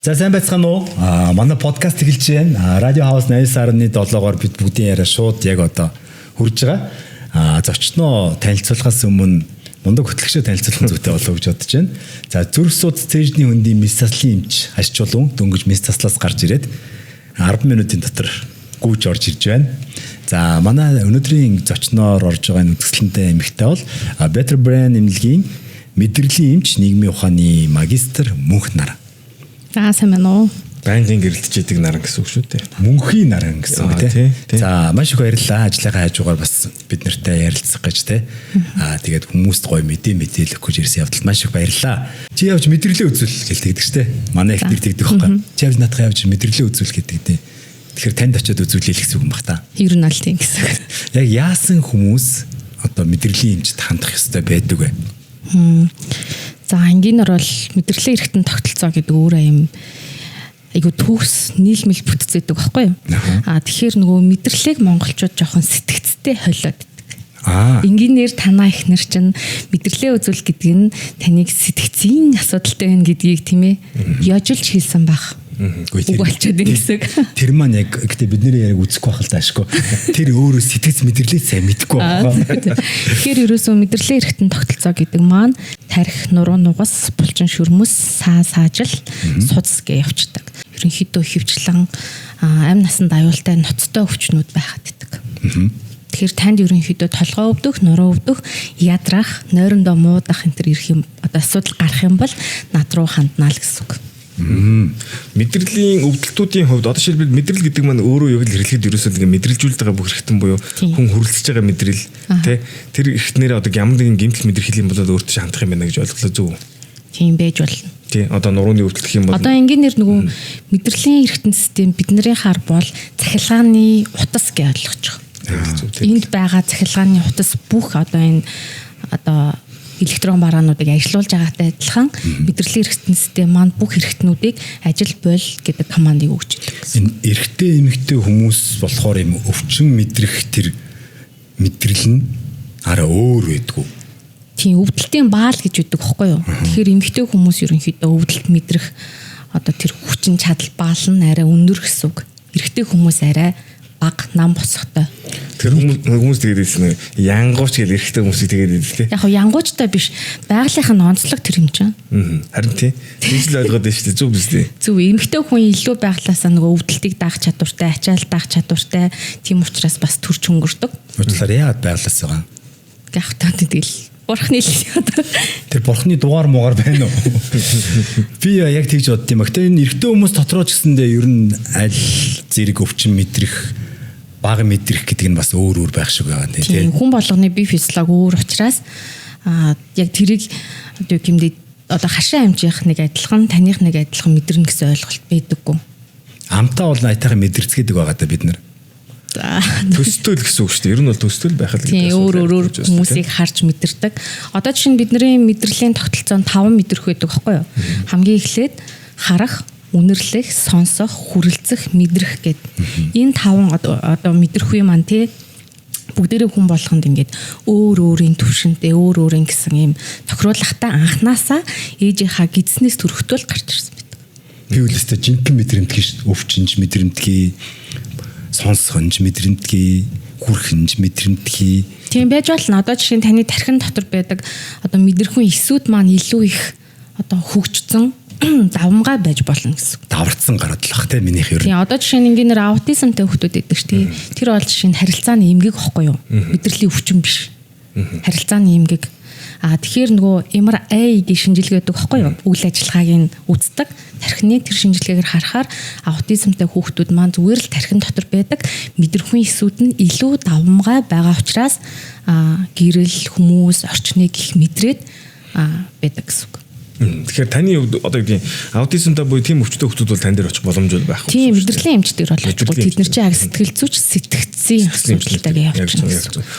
За, сайн байцгаана уу? Манай подкаст эхэлж байна. Радио Хаус 89.7-оор бид бүгдийн яриа шууд яг одоо хүрж байгаа. Зочноо танилцуулахаас өмнө мундаг хөтлөгчөө танилцуулах нь зүйтэй болов уу гэж бодож байна. За, зүрх судас цээжний хөндийн мэс заслын эмч Хаш Чулуун дөнгөж мэс заслаас гарч ирээд 10 минутын дотор гүйж орж ирж байна. За, манай өнөөдрийн зочноор орж байгаа энэ үзэсгэлэнтэй эмэгтэй бол Better Brain эмнэлгийн мэдрэлийн эмч, нийгмийн ухааны магистр Мөнх Нар. За, сайн байна уу? Байнгын гэрэлтэж идэг наран гэсэн үг шүү дээ. Мөнхийн наран гэсэн үг, тий. За, маш их баярлалаа. Ажлынхаа хажуугаар бас бид нартай ярилцах гэж, тий. Тэгээд хүмүүст гоё мэдээлэх гэж ирсэн явдалд маш их баярлалаа. Чи явж мэдрэлээ үзүүл гэж тэгдэг штэ. Манай их тэр тэгдэг байхгүй. Чи явж наадах явж мэдрэлээ үзүүл гэдэг, тий. Тэгэхээр танд очиод үзүүлээ л гэсэн үг юм бах та. Ер нь аль тийм гэсэн үг. Яг яасан хүмүүс одоо мэдрэлийн эмчд хандах ёстой байдаг вэ? За, энгийнээр бол мэдрэлийн эрхтэн тогтолцоо гэдэг өөрөө юм айгу төгс нийлмэл бүтц байдаг байхгүй юу? Тэгэхээр нөгөө мэдрэлийг монголчууд жоохон сэтгцтэй холиод иддэг. Энгийнээр танаа ихнэр чинь мэдрэлээ үзүүл гэдэг нь таныг сэтгцийн асуудалтай байна гэдгийг, тийм ээ, ёжилж хэлсэн байх. Үгүй, Үг болчиход байна гэсэн үг. Тэр маань яг гэтээ бидний яриаг үзэхгүй байх л даашгүй. Тэр өөрөө сэтгэц мэдрэлээ сайн мэдэхгүй байна. Тэгэхээр ерөөсөө мэдрэлийн эрхтэн тогтолцоо гэдэг маань тархи, нуруу, нугас, булчин, шүрмэс, саа, саажил, судас гэж явцдаг. Ерөнхийдөө хөвчлэн амь насанд аюултай ноцтой өвчнүүд байхад идэг. Тэгэхээр танд ерөнхийдөө толгой өвдөх, нуруу өвдөх, ядрах, нойрондоо муудах энэ төр ирэх юм одоо асуудал гарах юм бол над руу ханднаа л гэсэн үг. Мэдрэлийн өвдөлтүүдийн хувьд одоо жишээлбэл мэдрэл гэдэг маань өөрөө яг л хэрэглэхэд ерөөсөө нэг мэдрэлжүүлж байгаа бүх эрхтэн буюу хүн хүрэлцэж байгаа мэдрэл, тий, тэр эрхтнэрээ одоо ямар нэгэн гэмтэл мэдрэх юм бол өөртөө хандах юм байна гэж ойлголоо, зөв үү? Тийм байж болно. Тий, одоо нурууны өвдөлт гэх юм бол Одоо энгийнээр нөгөө мэдрэлийн эрхтэн систем бидний хар бол цахилгааны утас гэж ойлгож байгаа. Энд байгаа цахилгааны утас бүх одоо энэ одоо электрон бараануудыг ажилуулж байгаатай адилхан мэдрэлийн эрхтэн систем маань бүх эрхтнүүдийг ажил боль гэдэг командыг өгч идэг гэсэн. Энэ эрэгтэй эмэгтэй хүмүүс болохоор юм өвчин мэдрэх тэр мэдрэл нь арай өөр байдгүй. Тийм, өвдөлтийн баал гэж өгдөг байхгүй юу? Тэгэхээр эмэгтэй хүмүүс ерөнхийдөө өвдөлт мэдрэх одоо тэр хүчин чадал баал нь арай өндөр гэсэн үг. Эрэгтэй хүмүүс арай бага, нам босготой. Тэр хүмүүс тэгээд ирсэн янгууч гэж эрэгтэй хүмүүсийг тэгээд идэв, тий. Яг хоо янгуучтай биш. Байгалийнх нь онцлог тэр юм чинь. Харин тий. Тэгж л ойлгоод байна шүү дээ. Зөв биз дээ. Зөв, эмэгтэй хүн илүү байглаасаа нөгөө өвдөлтийг даах чадвартай, ачаал даах чадвартай. Тийм учраас бас төрч хөнгөрдөг. Уучлаарай, яагаад байглаас байгаа юм? Яг та тэгэл бурхны л одоо. Тэр бурхны дугаар муугар байна уу? Би яг тэгж бодд юм. Гэтэ энэ эрэгтэй хүмүүс дотроо ч гэсэндээ ер нь аль зэрэг өвчин мэдрэх, бага мэдрэх гэдэг нь бас өөр өөр байх шиг байгаа, тийм. Хүн болгоны бие физиологи өөр учраас яг тэрийг одоо юу гэмдээ одоо хашаа амжих нэг адилхан, таних нэг адилхан мэдэрнэ гэсэн ойлголт байдаггүй. Амтаа бол аятайхан мэдэрцгээдэг байгаа да бид нар. За. Төстэй л гэсэн үг шүү дээ. Ер нь бол төстэй л байх л гэдэг. Тийм, өөр өөр хүмүүсийг харж мэдэрдэг. Одоо жишээ нь бидний мэдрэлийн тогтолцоонд 5 мэдрэх байдаг байхгүй юу? Хамгийн эхлээд харах, үнэрлэх, сонсох, хүрэлцэх, мэдрэх гэд. Энэ 5 одоо мэдрэхүй маань, тий, бүгдээрээ хүн болгонд ингээд өөр өөрийн төвшөнтэй, өөр өөрийн гэсэн ийм тохируулгатай анханасаа ээжийнхаа гидснээс төрөхтөл гарч ирсэн байдаг. Би үлээстэй жинхэнэ мэдрэмтгий шүү. Өвчнж мэдрэмтгий, сонсох нь мэдрэмтгий, хүрх нь мэдрэмтгий. Тийм байж болно. Одоо жишээ нь таны тархин дотор байдаг одоо мэдрэхүйн эсүүд маань илүү их одоо хөгжсөн, давмгай байж болно гэсэн. Даварцсан гараад л ах, те, минийх ер нь. Тийм, одоо жишээ нь ингээр аутизмтай хүмүүс байдаг ш, тий. Тэр бол жишээ нь харилцааны эмгэг ихгүй юу? Мэдрэлийн өвчин биш. Харилцааны эмгэг. Тэгэхээр нөгөө MRI гэх шинжилгээ байдаг ихгүй юу? Үйл ажиллагааг нь үздэг. Тархины тэр шинжилгээгээр харахаар аутизмтай хүүхдүүд маань зүгээр л тархин дотор байдаг мэдрэхүйн эсүүд нь илүү давмгай байгаа учраас гэрэл, хүмүүс, орчныг их мэдрээд байдаг гэсэн үг. Тэгэхээр таны хувьд одоо гэдэг аутизмтай буюу тийм өвчтөй хүмүүс бол тань дээр очих боломж байхгүй. Тийм, мэдрэлийн эмч дээр бол очихгүй. Тэд нар чинь яг сэтгэл зүйч, сэтгцийн асуудалтайг явчихна.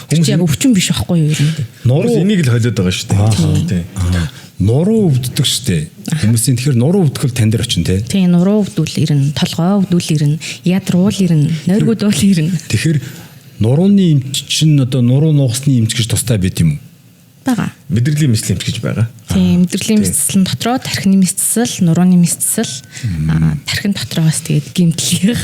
Хүмүүс яг өвчин биш байхгүй юу ер нь. Нуруу энийг л холиод байгаа шүү дээ. Тийм. Нуруу өвддөг шүү дээ. Хүмүүсийн тэгэхээр нуруу өвдөх л тань дээр очин, тий. Тийм, нуруу өвдүүл ирнэ, толгой өвдүүл ирнэ, ядруул ирнэ, нойргууд ирнэ. Тэгэхээр нурууны эмч чинь одоо нуруу нугасны эмч гэж тустай байт юм уу? байгаа. Мэдрэлийн мэсэл эмч гэж байгаа. Тийм, мэдрэлийн мэсэл дотроо тархины мэсэл, нурууны мэсэл, тархин дотроо бас тэгээд гэмтлийнх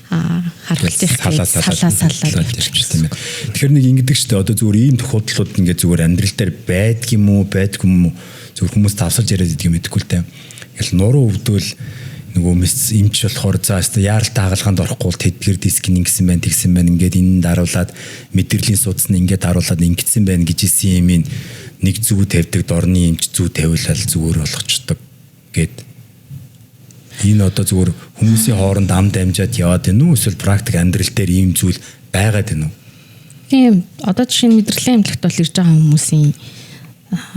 харгалзах салаа салаа явчих тийм ээ. Тэгэхээр нэг ингэдэг шүү дээ. Одоо зүгээр ийм тохиолдлууд ингээд зүгээр амьдрал дээр байдг юм уу, байдгүй юм уу? Зүгээр хүмүүс тавсалж яриад идэх юм мэдэхгүй л дээ. Ингээл нуруу өвдвөл нөгөө мэс эмч болохоор за өстө яаралтай хагалгаанд орохгүй бол тэдгэр диск нь ингэсэн байна, тэгсэн байна, ингээд энэ даруулаад мэдрэлийн судас нь ингээд даруулаад ингэсэн байна гэж исэн юм нэг зүү тавьдаг дорны эмч зүү тавиулаад зүгээр болгочдөг гэд. Энэ одоо зүгээр хүмүүсийн хооронд ам дамжаад яваад байна уу эсвэл практик амьдрал дээр ийм зүйл байгаад байна уу? Тийм, одоо жишээ нь мэдрэлийн эмнэлэгт бол ирж байгаа хүмүүсийн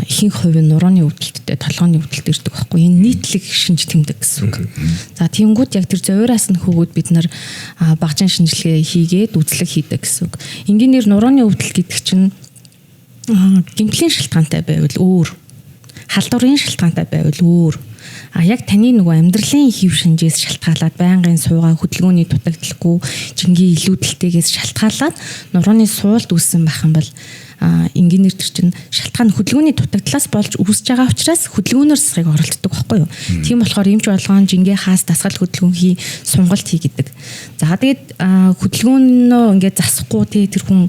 ихэнх хувь нь нурууны өвдөлттэй, толгойн өвдөлт ирдэг байхгүй. Энэ нийтлэг шинж тэмдэг гэсэн үг. За тиймгүүд яг тэр зовиораас нь хөөгөөд бид нар багжин шинжилгээ хийгээд үзлэг хийдэг гэсэн үг. Энгийнээр нурууны өвдөлт гэдэг чинь гэмтлийн шалтгаантай байвал өөр, халдварын шалтгаантай байвал өөр. А яг таны нөгөө амьдралын хэв шинжээс шалтгаалаад байнгын суугаа хөдөлгөөний дутагдaltaгүй, жингийн илүүдэлтэйгээс шалтгаалаад нурууны суулд үүссэн байх юм бол энгийнээр тэр чинь шалтгаан хөдөлгөөний дутагдлаас болж үүсэж байгаа учраас хөдөлгөөнөөр засахыг оролддог байхгүй юу. Тийм болохоор эмч болгон жингээ хаас дасгал хөдөлгөөн хий, сунгалт хий гэдэг. За тэгээд хөдөлгөөнөө ингээд засахгүй тий тэр хүн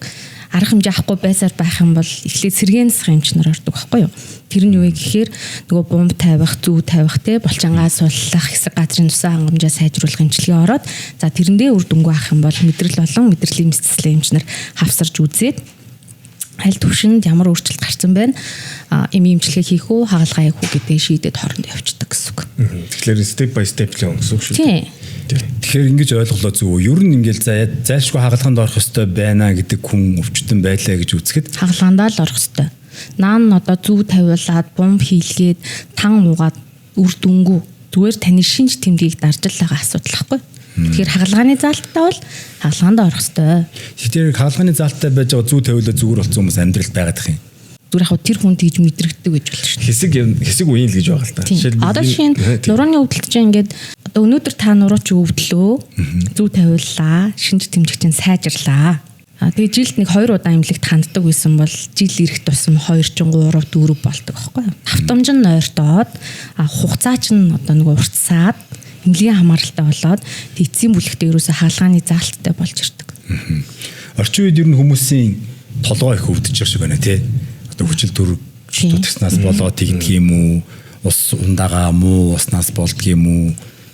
арга хэмжээ авахгүй байсаар байх юм бол эхлээд сэргээн засах эмч нар ордог байхгүй юу. Тэр нь юу вэ гэхээр нөгөө бомб тавих, зүү тавих те булчингаа суллах, хэсэг газрын тусаа хангамжаа сайжруулах эмчилгээ ороод за тэрэндээ үр дүнгүй авах юм бол мэдрэл болон мэдрэлийн мэсцлийн эмч нар хавсарч үзээд аль төвшөнд ямар өөрчлөлт гарсан байна, эм эмчилгээ хийх үү, хагалгаа хийх үү гэдгийг шийдээд хоорондоо явчихдаг гэсэн үг. Тэгэхээр step by step л юм гэсэн үг шүү дээ. Тэгэхээр ингэж ойлголоо зөв үү? Ер нь ингээл зайлшгүй хагалгаанд орох ёстой байна гэдэг хүн өвчтөн байлаа гэж үзэхэд хагалгаандаа л орох ёстой. Наан нь одоо зүү тавиулаад, бомб хийлгээд, тан уугаад үр дүнгүй. Зүгээр таны шинж тэмдгийг дарж л байгаа асуудал байхгүй. Тэгэхээр хагалгааны заалттай бол хагалгаанд орох ёстой. Тэгэхээр хагалгааны заалттай байж байгаа зүү тавиулаад зүгээр болсон хүмүүс амьдралд байгаад их юм. Зүгээр яг тэр хүн тэгж мэдрэгддэг гэж болно шүү дээ. Хэсэг үеийн л гэж байгаа л та. Жишээлбэл одоо жишээ нь нурууны өвдөлт чинь ингээд одоо өнөөдөр та нуруу чи өвдлөө, зүү тавиуллаа, шинж тэмдэг чинь сайжрлаа. Тэгээ жилд нэг 2 удаа эмнэлэгт ханддаг байсан бол жил ирэх тусам 2 ч 3 4 болдог байхгүй юу. Автомж нь ойртоод, хугацаа чинь одоо нэг уртсаад эмнэлгийн хамааралтай болоод эцсийн бүлэгтээ ерөөсө хаалгааны заалттай болж ирдэг. Орчин үед ер нь хүмүүсийн толгой их өвдөж байгаа шиг байна тий. Одоо хүчил төр дутагснаас болоод тэгдэг юм уу? Ус ундагаа муу уснаас болдго юм уу?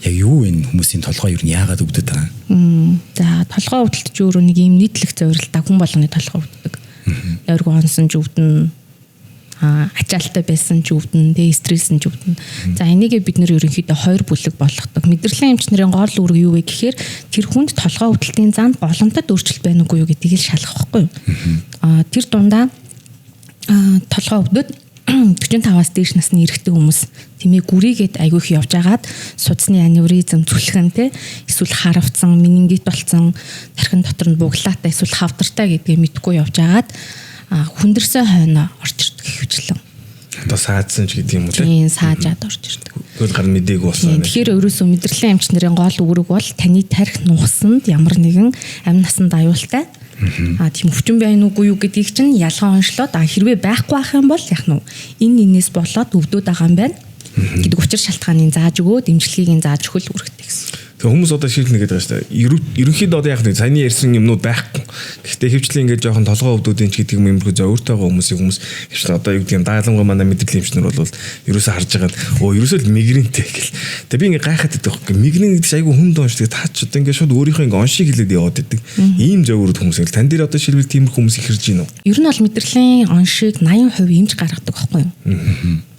Яг юу вэ хүмүүсийн толгой ер нь яагаад өвдөд байгаа юм? За толгой өвдөлт чи өөрөө нэг юм нийтлэг зорилттой хүн болгоны толгой өвддөг. Нойргүй онсон ч өвдөн, ачаалттай байсан ч өвдөн, тэ стресс нь ч өвдөн. За энийгээ бид нэр ерөнхийдөө хоёр бүлэг болгодог. Мэдрэлийн эмч нарын гол үүрэг юу вэ гэхээр тэр хүнд толгой өвдөлтийн занд голомтод өөрчлөлт байна уугүй юу гэдгийг л шалгах байхгүй юу. Тэр дундаа толгой өвдөд 45-аас дээш насны эрэгтэй хүмүүс тэмээ гүрийгээд айгүй их явж агаад судасны аневризм, зүлхэн те эсвэл харавцсан, менингит болсон, тархин дотор нь буглаатай эсвэл хавдартай гэдгээ мэдэхгүй явж агаад хүндэрсэн хойно орж ирдэг хөвчлэн. Одоо саадсан ч гэдэг юм уу те? Тийм, саажаад орж ирдэг. Тэгвэл гар мдээгүй болсон. Тэгэхээр ерөөсөө мэдрэлийн эмч нарын гол үүрэг бол таны тархи нухсанд ямар нэгэн амь насанд аюултай тийм өвчин байна уугүй юу гэдгийг чинь ялгаа онцлоод хэрвээ байхгүй байх юм бол яг нь энэ энэс болоод өвдөд байгаа юм байна гэдэг учир шалтгааныг зааж өгөөд эмчилгээг нь зааж өгөх үүрэгтэй гэсэн. Тэгээ хүмүүс одоо шийдэл нэгээд байгаа шүү дээ. Ерөнхийдөө одоо яг нэг саяны ярьсан юмнууд байхгүй. Гэхдээ хөвчлэн ингээд жоохон толгой өвдүүдийн ч гэдэг юм юмрхүү зовиртойгоо хүмүүсийг хүмүүс хөвчлэн одоо юу гэдэг юм даалангуй манай мэдрэлийн эмчнэр бол ерөөсөө харж байгаа нь өө ерөөсөө л мигрентэй гэл. Тэгээ би ингээд гайхаад байдаг байхгүй. Мигрен гэдэг чинь айгүй хүнд онш. Тэгээ та ч одоо ингээд шууд өөрийнхөө ингээд оншиг хэлээд яваад байдаг. Ийм зовирд хүмүүс ингээл тань дээр одоо шилбэл тиймэрхүү хүмүүс ихэрж гин үү? Ер нь бол мэдрэлийн оншиг 80% эмч гаргадаг байхгүй юу?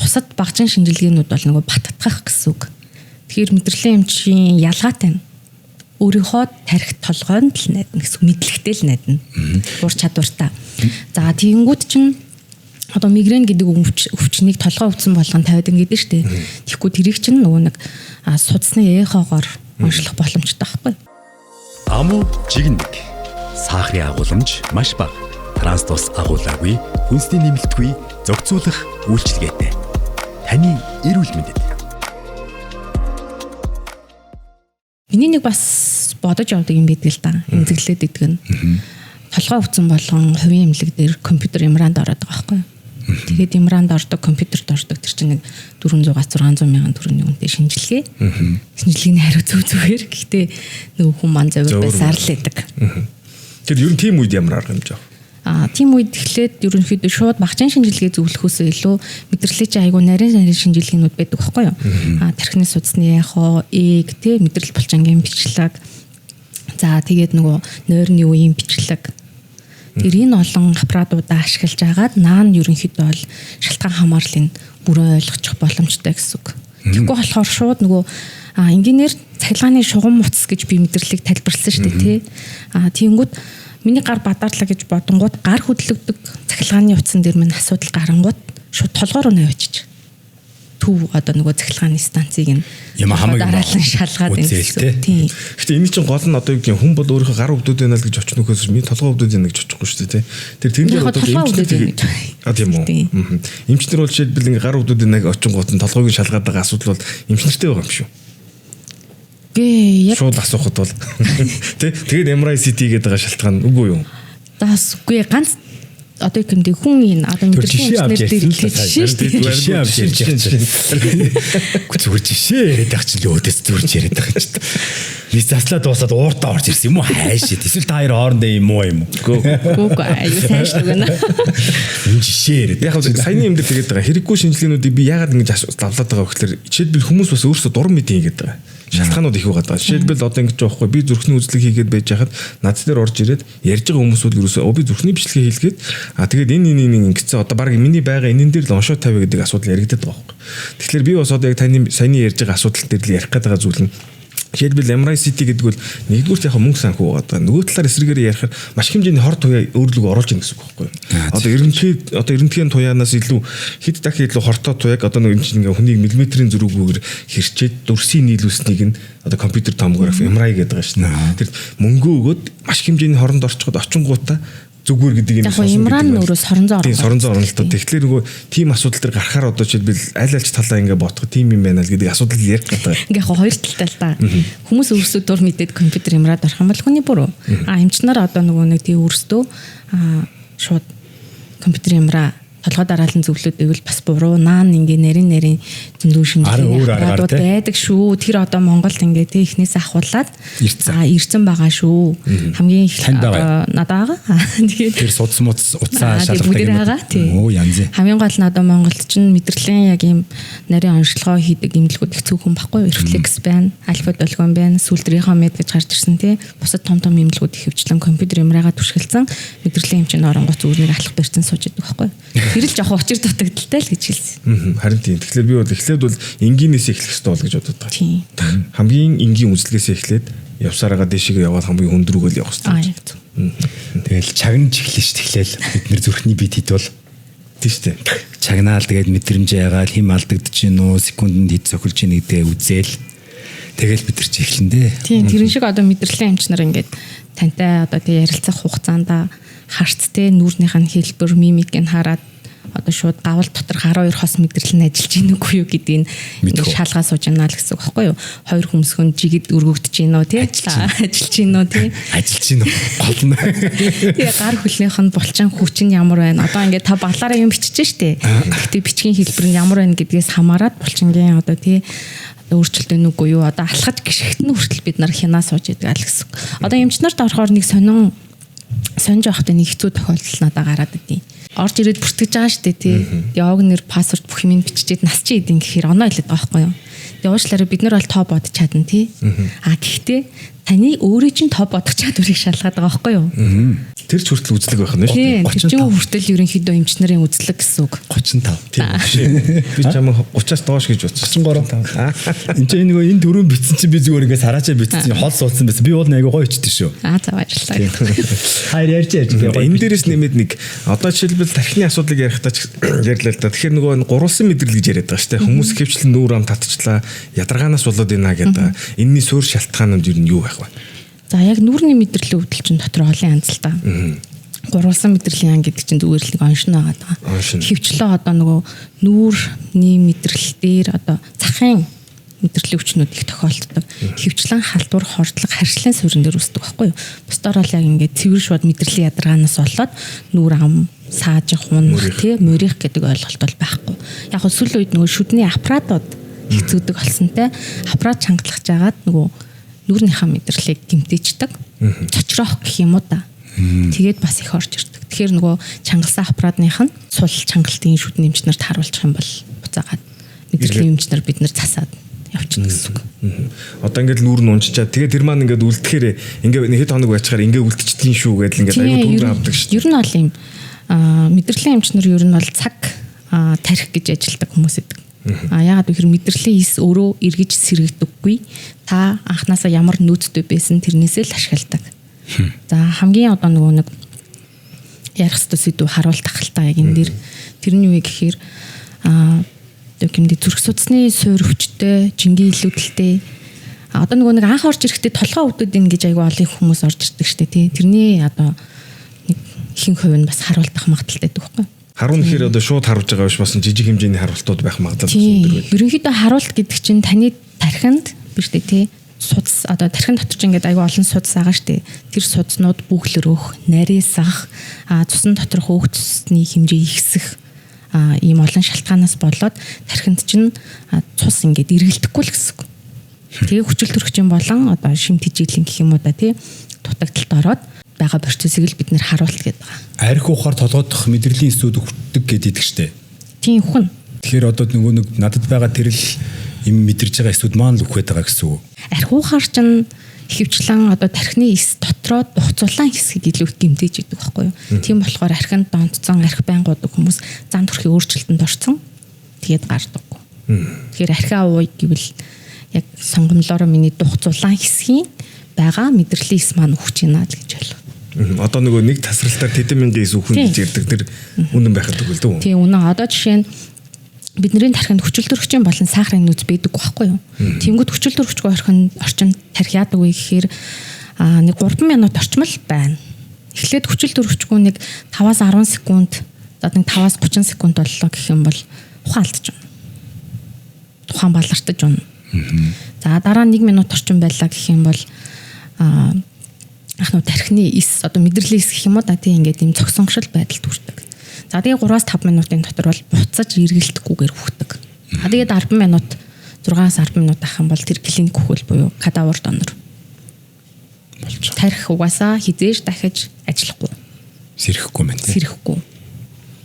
Бусад багжин шинжилгээнүүд бол нөгөө баттгах гэсэн үг. Тэгэхээр мэдрэлийн эмчийн ялгаатай нь өөрийнхөө тархи толгойнд л найдна гэсэн мэдлэгтэй л найдна. Ур чадвартай. За тэгэнгүүт чинь одоо мигрен гэдэг өвчнийг толгой өвдсөн болгон тавиад ингэдэж штэ. Тэгэхгүй тэрийг чинь нөгөө нэг судасны эхогоор уншлах боломжтой байхгүй. Амуу жигнэг. Сахарын агуулмж маш бага. Транс тус агуулаагүй, хүнсний нэмэлтгүй, зохицуулах үйлчилгээтэй. Таны эрүүл мэндэд. Миний нэг бас бодож явдаг юм байдаг л да. Эмзэглээд идэг нь. Толгой өвцөн болгон хувийн эмнэлэг дээр компьютер ямраанд ороод байгаа байхгүй юу? Тэгээд MRI-нд ордог, компьютерт ордог. Тэр чинь нэг 400-аас 600 мянган төгрөгийн үнэтэй шинжилгээ. Шинжилгээний хариу зөв зүгээр. Гэхдээ нөгөө хүн маань зөвөр байсаар л байдаг. Тэр ер нь тийм үед ямар арга хэмжээ? Тийм үед эхлээд ерөнхийдөө шууд багчын шинжилгээ зөвлөхөөсөө илүү мэдрэлийн чинь айгүй нарийн нарийн шинжилгээнүүд байдаг байхгүй юу? Тархины судасны яхоо, эг, тэ мэдрэл булчингийн бичлэг. За тэгээд нөгөө нойрны үеийн бичлэг. Тэр энэ олон аппаратуудаа ашиглаж агаад наан ерөнхийдөө бол шалтгаан хамаарлыг бүрэн ойлгочих боломжтой гэсэн үг. Тэгэхгүй болохоор шууд нөгөө энгийнээр цахилгааны шугам утас гэж би мэдрэлийг тайлбарласан шүү дээ, тий. Тиймгүүд миний гар бадаарлаа гэж бодонгууд гар хөдлөгдөг цахилгааны утсан дээр минь асуудал гарангууд шууд толгой руу навчиж. Төв одоо нөгөө цахилгааны станцыг нь дараалан шалгаад энэ. Тийм. Гэтэ энэ чинь гол нь одоо юу гэдэг хүн бол өөрийнхөө гар өвдөд байна л гэж очих нөхөөс миний толгой өвдөд байна гэж очихгүй шүү дээ, тий. Тэр тэн дээр одоо эмчнэр тийм үү. Эмчнэр бол жишээлбэл ингээ гар өвдөд байна гэж очингууд нь толгойг шалгаад байгаа асуудал бол эмчнэртэй байгаа юм шүү. Гээ яг шууд асуухад бол тий. Тэгээд MRI CT гэдэг байгаа шалтгаан үгүй юу? Заас үгүй ганц одоо юм дээ хүн энэ одоо мэдрэлийн эмчнэр дээр жишээ шүү дээ. Жишээ авч ярьж байгаа. Зүгээр жишээ яриад байх чинь өөдөөс зүрж яриад байх чинь. Би заслаа дуусаад ууртаа орж ирсэн юм уу хайш. Эсвэл та хоёр хоорондоо юм уу юм уу? Үгүй аюу сайн шүү гэнэ. Энэ жишээ яриад. Яг нь саяны юм дээр тэгээд байгаа. Хэрэггүй шинжилгээнүүдийг би яагаад ингэж лавлаад байгаа вэ гэхээр жишээлбэл хүмүүс бас өөрсдөө дуран мэдээ хийгээд байгаа. Шалтгаанууд их байгаа даа. Жишээлбэл одоо ингэж жоохгүй би зүрхний үзлэг хийгээд байж хахад над дээр орж ирээд ярьж байгаа хүмүүс бол ерөөсөө би зүрхний бичлэгээ хийлгээд тэгээд энэ энэ энэ ингэсэн одоо баг миний байгаа энэн дээр л оншоо тавь гэдэг асуудал яригдаад байгаа байхгүй. Тэгэхээр би бас одоо яг таны саяны ярьж байгаа асуудал дээр л ярих гээд байгаа зүйл нь жишээлбэл MRI CT гэдэг бол нэгдүгürt яг мөнгө санхүү байгаа даа. Нөгөө талаар эсрэгээр ярихаар маш хэмжээний хор туяа өөрлөгөө оруулж ийн гэсэн үг байхгүй юу? Одоо эрентгэн туяанаас илүү хэд дахин илүү хортой туяаг одоо нэг чинь ингээ хүнийг миллиметрийн зөрүүгүйгээр хэрчээд дүрсийн нийлүүлснийг нь одоо компьютер томограф MRI гэдэг байгаа шүү дээ. Тэр мөнгөө өгөөд маш хэмжээний хоронд орчиход очингуудаа зүгээр гэдэг юм сонсон. Яг MRI нь өөрөө соронзон орно. Тийм соронзон орно л доо. Тэгэхээр нөгөө тийм асуудал төр гарахаар одоо жишээлбэл аль альч талаа ингээ ботхо тийм юм байна л гэдэг асуудал ярих гэдэг. Ингээ яг хоёр талтай л та. Хүмүүс өөрсдөө дур мэдээд компьютер MRI-д орох юм бол хүний буруу. Эмч нар одоо нөгөө нэг тийм өөрсдөө шууд компьютер MRI толгой дараалан зөвлөд байвал бас буруу. Наан ингээ нарийн нарийн зөндөө шинжилгээний аппаратууд байдаг шүү. Тэр одоо Монголд ингээ тэ эхнээс ахуулаад ирсэн байгаа шүү. Хамгийн их надад байгаа. Тэгээд тэр судас муц уцаа шалгадаг юм. Оо янз. Хамгийн гол нь одоо Монголд чинь мэдрэлийн яг ийм нарийн онцлогоо хийдэг эмнэлгүүд их цөөхөн баггүй. Рефлекс байна, альфа долгион байна, сүлдрийнхөө мед гэж гарч ирсэн тий. Бусад том том эмнэлгүүд их хвчлэн компьютер MRI-га түшгэлсэн мэдрэлийн эмчийн оронгоц зүгээр нэг алах барьцсан сууж идэг байхгүй. Тэр л жоохон учир дутагдaltaй л гэж хэлсэн. Харин тийм. Тэгэхээр би бол эхлээд бол энгийнээс эхлэх ёстой бол гэж бодод байгаа. Тийм. Хамгийн энгийн үзлэгээс эхлээд явсараагаа дээшээ яваад хамгийн хүндрүүгээл явах ёстой. Тэгэл чагнаж эхлэн ш тэглээл бид нэр зүрхний бит хэд бол тийм шүү дээ. Чагнаал тэгээд мэдрэмжээ ягаал хэм алдагдаж гин үү, секундэнд хэд цохилж гин гэдгээ үзээл тэгэл бид нар чи эхлэн дээ. Тийм, тэрэн шиг одоо мэдрэлийн эмч нар ингээд тантай одоо тэг ярилцах хугацаанд харц те нүүрнийх нь хэлбэр, мимик нь хараад одоо шууд гавал дотор 12 хос мэдрэл нь ажиллаж гин үгүй юу гэдгийг ингээд шалгаа сууж байна л гэсэн үг байхгүй юу? Хоёр хөмсгөн жигэд өргөгдөж гин үү тий? Ажиллаж гин үү тий? Ажиллаж гин үү? Гол нь. Тэгээ гар хөлнийх нь булчин хүч нь ямар байна? Одоо ингээд та балаараа юм бичиж штэ. Гэхдээ бичгийн хэлбэр нь ямар байна гэдгээс хамаарат булчингийн одоо тий өөрчлөлт байна үгүй юу? Одоо алхаж гიშгт нь хүртэл бид нар хянаа сууж идэг л гэсэн. Одоо эмч нарт орохоор нэг сонин сонж явахдаа нэг хэцүү тохиолдол надад гараад идэв. Орж ирээд бүртгэж байгаа шүү дээ тий. Яваг нэр пассворд бүх юм биччихээд нас чи идэв гэхээр оноо хэлээд байгаа байхгүй юу. Тэгээ уучлаарай бид нар бол тоо бодож чадна тий. А гэхдээ таны өөрийн чинь тоо бодох чадварыг шалгаад байгаа байхгүй юу? Тэр ч хүртэл үзлэг байх нь шүү дээ. 35 хүртэл ерөнхийдөө эмч нарын үзлэг гэсэн үг. 35 тийм. Би чамайг 30-аас доош гэж бодсон. 33. Энд чинь нөгөө энэ дөрөв бичсэн чинь би зүгээр ингээд сараачаа бичсэн хол суудсан байсан. Би бол айгүй гоё ичдэг шүү. Аа за баярлалаа. Хайр ярьж ярьж. Энэ дээрээс нэмээд нэг одоо жишээлбэл тархины асуудлыг ярихдаа ч ярьлаа л да. Тэгэхээр нөгөө гурвалсан мэдрэл гэж яриад байгаа шүү дээ. Хүмүүс хөвчлэн нүүр ам татчихлаа. Ядаргаанаас болоод байна гэдэг. Энэний суурь шалтгаанууд ер нь юу байх вэ? За яг нүүрний мэдрэлийн өвдөл чинь дотор олон янз л та. Гурвалсан мэдрэлийн ан гэдэг чинь зүгээр л нэг оншин байгаа даа. Хөвчлөө одоо нөгөө нүүрний мэдрэл дээр одоо цахын мэдрэлийн өвчнүүд их тохиолддог. Хөвчлэн халдвар, хордлого, харшлын суурин дээр үүсдэг байхгүй юу? Бусдаар бол яг ингээд цэвэр шууд мэдрэлийн ядаргаанаас болоод нүүр ам Саажих, унах, тий, морих гэдэг ойлголт бол байхгүй. Яг нь сүүлийн үед нөгөө шүдний аппаратууд хэцүүдэг болсонтэй аппарат чангалах жагаад нөгөө нүүрнийхээ мэдрэлийг гэмтээчдэг. Цочроох гэх юм уу да. Тэгээд бас их орж ирдэг. Тэгэхээр нөгөө чангалсан аппаратных нь сул чангалтын шүдний эмч нарт харуулчих юм бол буцаагаад мэдрэлийн эмч нар бид нар засаад явчихна гэсэн үг. Одоо ингээд нүүр нь унчичаад тэгээд тэр маань ингээд үлдэхээр ингээд хэд хоног байцгаар ингээд үлдчихдгийн шүү гэдэл ингээд аюу түр авдаг шүү. Ер нь бол ийм мэдрэлийн эмч нар ер нь бол цаг тарих гэж ажилладаг хүмүүс идэг. А яагаад гэхээр мэдрэлийн эс өөрөө эргэж сэргэгдэггүй. Та анханасаа ямар нөөцтэй байсан тэрнээсээ л ашигладаг. За хамгийн одоо нөгөө нэг ярих ёстой сэдв харуулт ахaltaа яг энэ дэр тэр нь юу вэ гэхээр гэмдэ зүрх судасны суур өвчтөй, жингийн илүүдэлтэй. Одоо нөгөө нэг анх орж ирэхдээ толгой өвдөд ин гэж айгүй олон хүмүүс орж ирдэг штэ тий. Тэрний одоо нэг ихэнх хувь нь бас харуулдах магадлалтай байдаг байхгүй. Харуун гэхээр одоо шууд харуулж байгаа биш бас жижиг хэмжээний харуултууд байх магадлал бас өндөр байдаг. Ерөнхийдөө харуулт гэдэг чинь таны тархинд биш үү тий. Судас одоо тархин дотор ч ингээд айгүй олон судас байгаа штэ. Тэр судснууд бүглөрөх, нарийсах, цусан доторх өөх цусны хэмжээ ихсэх ийм олон шалтгаанаас болоод тархинд чинь цус ингээд эргэлдэхгүй л гэсэн үг. Тэгээ хүчил төрөгчийн болон одоо шим тэжээлийн гэх юм уу да тий дутагдалт ороод байгаа процессыг л бид нэр харуулт гэдэг байгаа. Арх уухаар толгойдох мэдрэлийн эсүүд өгдөг гэдэг штэ. Тийм үхэн. Тэгэхээр одоо нөгөө нэг надад байгаа тэр л юм мэдэрч байгаа эсүүд маань л үхээд байгаа гэсэн үг. Арх уухаар чинь ихэвчлэн одоо тархины эс дотроо дугцуулан хэсгийг илүү их гэмтээж идэг байхгүй юу. Тийм болохоор архинд донтцсон, арх байнгуудаг хүмүүс зан төрхийн өөрчлөлтөнд орцсон. Тэгээд гардаггүй. Тэгэхээр архиа ууя гэвэл яг сонгомлоороо миний дугцуулан хэсгийн байгаа мэдрэлийн эс маань үхэж байна л гэж ойлгоо. Одоо нөгөө нэг тасралтаар тэдэн мянган эс үхэн гэж ярьдаг тэр үнэн байхад үгүй л дээ. Тийм үнэн. Одоо жишээ нь бидний тархинд хүчил төрөгчийн болон сахарын нөөц байдаг байхгүй юу. Тэнгүүд хүчил төрөгчгүй орчин тархи яадаг вэ гэхээр нэг 3 минут орчмол байна. Эхлээд хүчил төрөгчгүй нэг 5-аас 10 секунд, за нэг 5-аас 30 секунд боллоо гэх юм бол ухаан алдаж байна. Тухайн балартаж байна. За дараа нь 1 минут орчим байлаа гэх юм бол ах нуу тархины эс одоо мэдрэлийн эс гэх юм уу да тийм ингээд ийм цогсонгшил байдалд хүрдэг. За тэгээ 3-5 минутын дотор бол буцаж эргэлдэхгүйгээр үхдэг. За тэгээд 10 минут 6-аас 10 минут ах юм бол тэр клиник үхэл буюу кадавр донор болж байгаа. Тархи угаасаа хизээж дахиж ажиллахгүй. Сэрэхгүй мэн тийм. Сэрэхгүй.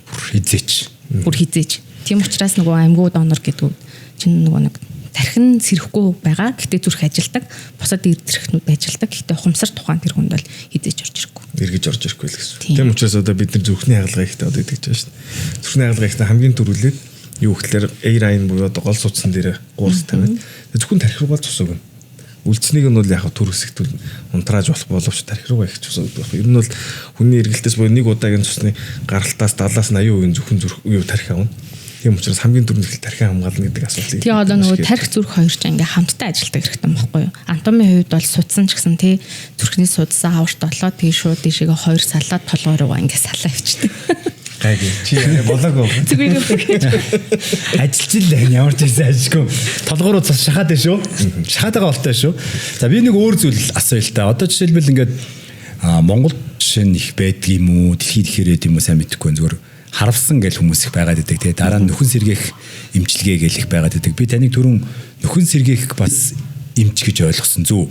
Бүр хизээч. Бүр хизээч. Тийм учраас нөгөө амьгуу донор гэдэг чинь нөгөө нэг тархин сэрэхгүй байгаа. Гэтэ зүрх ажилдаг. Бусад эрдэрхнүүд ажилдаг. Гэтэ ухамсар тухайн тэр хүнд бол хизээж орж ирэхгүй. Эргэж орж ирэхгүй л гэсэн. Тийм учраас одоо бид нар зүрхний хагалгаа ихтэй одоо идэж байгаа шүү дээ. Зүрхний хагалгаа ихтэй хамгийн түрүүлээд юу гэхлээр A-line буюу одоо гол судсан дээр гуурс тавиад зөвхөн тархи руугаа цус өгнө. Үлдснийг нь бол яг төр хэсэгт унтрааж болох боловч тархи руугаа их цус өгдөг байх. Ер нь бол хүний эргэлтээс буюу нэг удаагийн цусны гаралтаас 70-аас 80% зөвхөн зүрх юу тархи авна. Тийм учраас хамгийн түрүүнд их тархи хамгаална гэдэг асуудлыг. Тэгээ одоо нөгөө тархи зүрх хоёр ч ингээ хамтдаа ажилладаг хэрэгтэй юм баггүй юу? Анатомийн хувьд бол судсан ч гэсэн тий зүрхний судсаа аварт болоо тий шууд тийшээгээ хоёр салаад толгой руугаа ингээ салаа явчихдаг. Гайгүй. Чи болоогүй. Зүгээр үү. Ажиллаж л байна. Ямар ч байсан ажиллахгүй. Толгой руу цус шахаад байна шүү. Шахаад байгаа болтой шүү. За би нэг өөр зүйл асууя л та. Одоо жишээлбэл ингээд Монгол жишээ нь их байдаг юм уу? Дэлхийд ихээр юм уу сайн мэдэхгүй зүгээр харавсан гэл хүмүүс их байгаад байдаг тий. Дараа нь нөхөн сэргээх эмчилгээ гэл их байгаад байдаг. Би таныг түрүүн нөхөн сэргээх бас эмч гэж ойлгосон зү.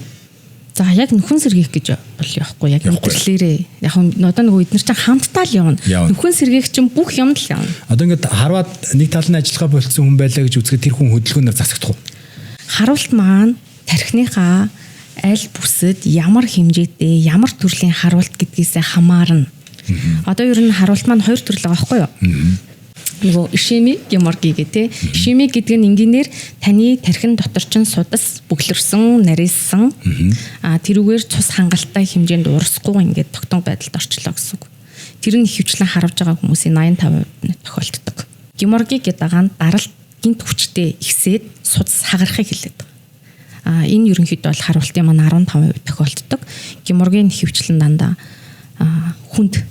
За яг нөхөн сэргээх гэж бол явахгүй яг мэдрэлээрээ. Яг нь одоо нөгөө эднэр чинь хамтдаа л явна. Нөхөн сэргээх чинь бүх юм л явна. Одоо ингээд харваад нэг тал нь ажиллагаа болцсон хүн байлаа гэж үзэхэд тэр хүн хөдөлгөөнөөр засагдах уу? Харуулт маань тархиныхаа аль бүсэд ямар хэмжээтэй ямар төрлийн харуулт гэдгийсээ хамаарна. Одоо ер нь харуулт маань хоёр төрөл байгаа байхгүй юу? Нөгөө ишемик геморги гэх тээ. Ишемик гэдэг нь энгийнээр таны тархин дотор чинь судас бүглэрсэн, нарийссан. Тэрүүгээр цус хангалттай хэмжээнд урсахгүй ингээд тогтон байдалд орчлоо гэсэн үг. Тэр нь ихэвчлэн харавж байгаа хүмүүсийн 85% тохиолддог. Геморги гэдэг байгаа нь даралт гинт хүчтэй ихсээд судас хагарахыг хэлээд байгаа. Энэ ерөнхийдөө бол харуултын маань 15% тохиолддог. Геморгийн ихэвчлэн дандаа хүнд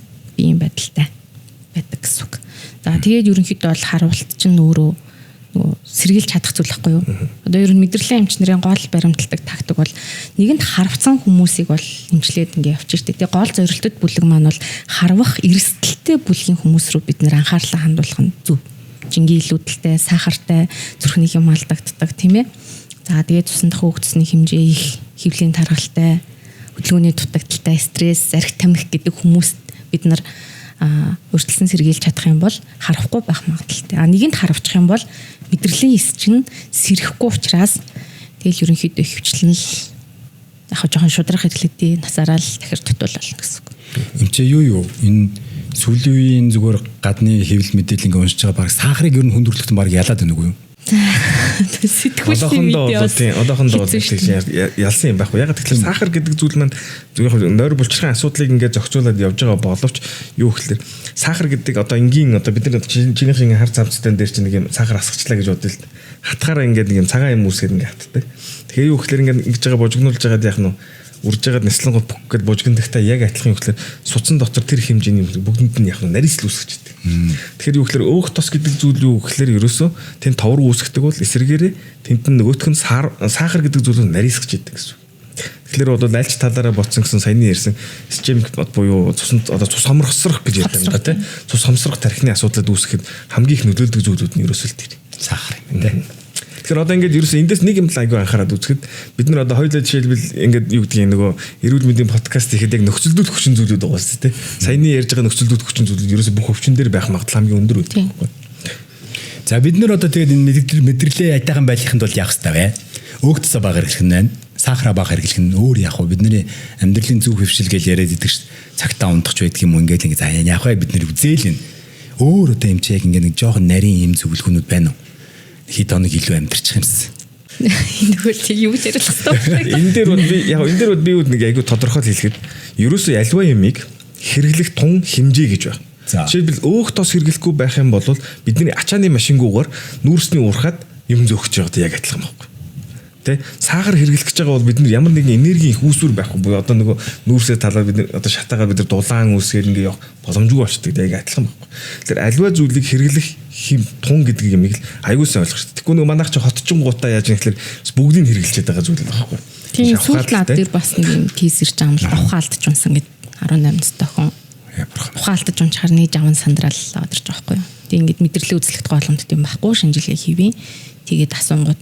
биеийн байдалтай байдаг гэсэн үг. За тэгээд ерөнхийдөө бол харуулт чинь өөрөө нөгөө сэргийлж чадах зүйл байхгүй юу? Одоо ер нь мэдрэлийн эмч нарын гол баримталдаг тактик бол нэгэнд харавцсан хүмүүсийг бол эмчлээд ингээ явчих штэ. Тэгээ гол зорилтод бүлэг маань бол харвах эрсдэлтэй Эрхтэй бүлгийн хүмүүс рүү бид нэр анхаарлаа хандуулах нь зөв. Жингийн илүүдэлтэй, сахартай, зүрхний хэм алдагддаг, тийм ээ. За тэгээд цусан дах хөөгдсөний хэмжээ их, хэвлийн таргалтай, хөдөлгөөний дутагдaltaй, стресс, зарх тамхи гэдэг хүмүүст бид нар урьдчилан сэргийлж чадах юм бол харахгүй байх магадлалтай. А нэгэнд харавчих юм бол мэдрэлийн эс чинь сэрэхгүй учраас тэгэл ерөнхийдөө хөвчлэн л яг жоохон шудрах хэрэглэдээ насаараа л дахир дутуулал гэсэн үг. Эмчээ юу энэ сүүлийн үеийн зүгээр гадны хэвлэл мэдээлэл ингээ уншиж байгаа баг сахарыг ер нь хүндрэлтэн баг ялаад байна уу юу? Сэтгүүлчийн мэдээ бас одоохондоо бол тэгж ялсан юм байхгүй. Яг тэгэхээр сахар гэдэг зүйл маань зүгээр нойр булчирхайн асуудлыг ингээд зохицуулаад явж байгаа боловч юу гэхэлэр сахар гэдэг одоо энгийн одоо бид нар чинийх хар цамцтай дээр чинь нэг юм сахар асгачлаа гэж бодъё л. Хатгаараа ингээд нэг юм цагаан юм үүсгээд ингээд хатдаг. Тэгэхээр юу гэхэлэр ингээд ингэж байгаа бужигнуулж байгаад яах нь үрж байгаад нислангууд бүх гээд бужигндахтай яг адилхан юм гэхэлэр судсан дотор тэр хэмжээний бүгдэнд нь яг нарийсл үүсгэж идэг. Тэгэхээр юу гэхэлэр өөх тос гэдэг зүйл юу гэхэлэр ерөөсөө тэнд товар үүсгдэг бол эсэргээрээ тэнд нь нөгөөх нь сахар гэдэг зүйл нь нарийсгэж идэг гэсэн. Тэгэхээр бол альч талаараа ботсон гэсэн саяны ярьсан исчемик буюу цуснд одоо цус хомрохсрох гэж ярьдаг юм да тий. Цус хомсрох тархины асуудлыг үүсгэхэд хамгийн их нөлөөлдөг зүйлүүд нь ерөөсөө л тэр сахар юм тий. Тэгэхээр одоо ингээд ерөөсөө эндээс нэг юм л айгүй анхаарат үзэхэд бид нар одоо хоёулаа жишээлбэл ингээд юу гэдгийг нөгөө эрүүл мэндийн подкаст хийхэд яг нөхцөлдүүд хүчин зүйлүүд байгаа шүү дээ. Саяны ярьж байгаа нөхцөлдүүд хүчин зүйлүүд ерөөсөө бүх өвчин дээр байх магадлал хамгийн өндөр байдаг байхгүй. За бид нар одоо тэгээд энэ мэдрэлээ айтайхан байлгахын тулд яах ёстой вэ? Өөх тосоо бага хэрэглэх нь байна. Сахараа бага хэрэглэх нь өөр яах вэ? Бидний амьдралын зөв хэвшил гэж яриад идэг шүү. Цагтаа унтах ч байдаг юм уу ингээд за яах вэ? Бид нар үзээл энэ. Өөр одоо юм чи яг ингээд нэг жоохон нарийн юм зөвлөгөөнүүд байна уу? Хэд хоног илүү амьдарчих юмсан. Энэ хөл юу ч ярих хэрэгтэй. Энэ дээр бол би яг энэ дээр бол би нэг айгүй тодорхой хэлэхэд ерөөсөө альва юмыг хэрэглэх тун хэмжээ гэж байна. Жишээлбэл өөх тос хэрэглэхгүй байх юм бол бидний ачааны машингуугаар нүүрсний уурхад юм зөөгч байгаад яг адилхан байхгүй. Тэ сахар хэрэглэх гэж байгаа бол бид нар ямар нэгэн энергийн их үүсвэр байхгүй. Одоо нөгөө нүүрсээ талаар бид нар одоо шатаагаар бид нар дулаан үүсгээр ингээ явах боломжгүй болчдөг. Яг адилхан байхгүй. Тэгэхээр альва зүйлийг хэрэглэх хэм тун гэдэг юмыг л аягүй сайн ойлгох хэрэгтэй. Тэгэхгүй нөгөө манайх чи хотчингуудаа яаж юм гэхэлэр бүгдийг хэрэглэчихэд байгаа зүйл байхгүй. Тийм сүүлд над дээр бас нэг юм кейс ирж байгаа юм л ухаалтж унсан гэд 18 настай охин. Ухаалтж унчаар нээж аван сандраал аваад ирж байгаа байхгүй юу. Тэг ингээд мэдрэлийн үзлэгт голомтд юм байхгүй шинжилгээ хийвэн. Тэгээд асуунгууд